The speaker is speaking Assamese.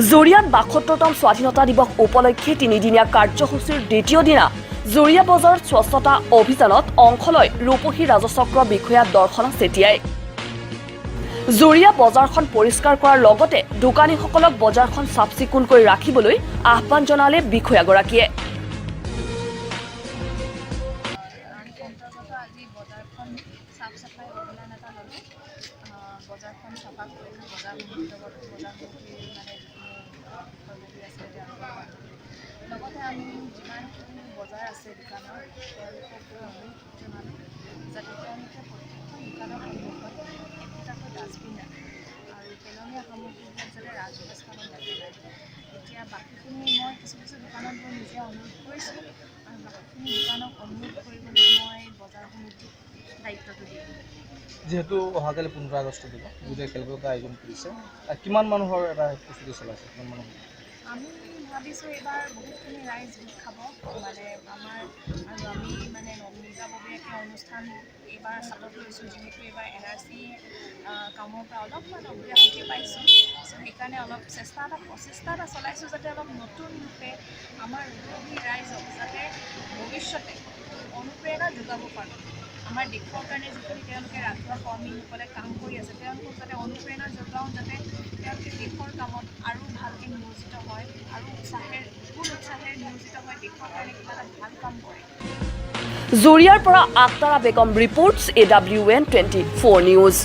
জুৰিয়াত 72তম স্বাধীনতা দিৱস উপলক্ষে তিনিদিনীয়া কাৰ্যসূচীৰ দ্বিতীয় দিনা জুৰিয়া বজাৰত স্বচ্ছতা অভিযানত অংশ লয় ৰূপহী ৰাজচক্ৰ বিষয়া দৰ্শনা চেতিয়াই। জুৰিয়া বজাৰখন পৰিষ্কাৰ কৰাৰ লগতে দোকানীসকলক বজাৰখন চাফ চিকুণকৈ ৰাখিবলৈ আহ্বান জনালে বিষয়াগৰাকীয়ে। অন্তৰ্গত আজি বজাৰখন চাফ চাফাই অভিযান এটা ল'লোঁ। বজাৰখন চাফা কৰিলোঁ। বজাৰ সমিতিৰ লগত, বজাৰ সমিতিৰ মানে যিখিনি বিষয়ববীয়া আছিলে, তেওঁলোকৰ লগত, লগতে আমি যিমানখিনি বজাৰ আছে দোকানৰ, তেওঁলোককো অনুৰোধ জনালোঁ যাতে তেওঁলোকে প্ৰত্যেকখন দোকানৰ সন্মুখত একোটাকৈ ডাষ্টবিন ৰাখে আৰু পেলনীয়া সামগ্ৰীবিলাক যাতে ৰাজহুৱা স্থানত নেপেলায়। এতিয়া বাকীখিনি মই কিছু কিছু দোকানত গৈ নিজে অনুৰোধ কৰিছোঁ আৰু বাকীখিনি দোকানক অনুৰোধ কৰিবলৈ মই বজাৰ সমিতিক দায়িত্বটো দিম। যিহেতু অহাকালি 15 আগষ্ট দিৱস, গোটেই খেলপথাৰতে আয়োজন কৰিছে, কিমান মানুহৰ এটা প্ৰস্তুতি চলাইছে? কিমান মানুহ? আমি ভাবিছোঁ এইবাৰ বহুতখিনি ৰাইজ গোট খাব। মানে আমাৰ আৰু আমি মানে নিজাববীয়াকৈ অনুষ্ঠান এইবাৰ হাতত লৈছোঁ, যিহেতু এইবাৰ এনআৰচি কামৰ পৰা অলপমান অব্যাহতি পাইছোঁ। চ' সেইকাৰণে অলপ চেষ্টা এটা, প্ৰচেষ্টা এটা চলাইছোঁ যাতে অলপ নতুন ৰূপে আমাৰ ৰূপহী ৰাইজক যাতে ভৱিষ্যতে অনুপ্ৰেৰণা যোগাব পাৰোঁ। আমাৰ দেশৰ কাৰণে যিখিনি তেওঁলোকে ৰাজহুৱা কৰ্মীসকলে কাম কৰি আছে, তেওঁলোকক যাতে অনুপ্ৰেৰণা যোগাওঁ, যাতে তেওঁলোকে দেশৰ কামত আৰু ভালকৈ নিয়োজিত হয় আৰু উৎসাহেৰে, ফুল উৎসাহেৰে নিয়োজিত হয়, দেশৰ কাৰণে কিবা এটা ভাল কাম কৰে। জুৰিয়াৰ পৰা Akhtara Begum reports, AWN 24 news.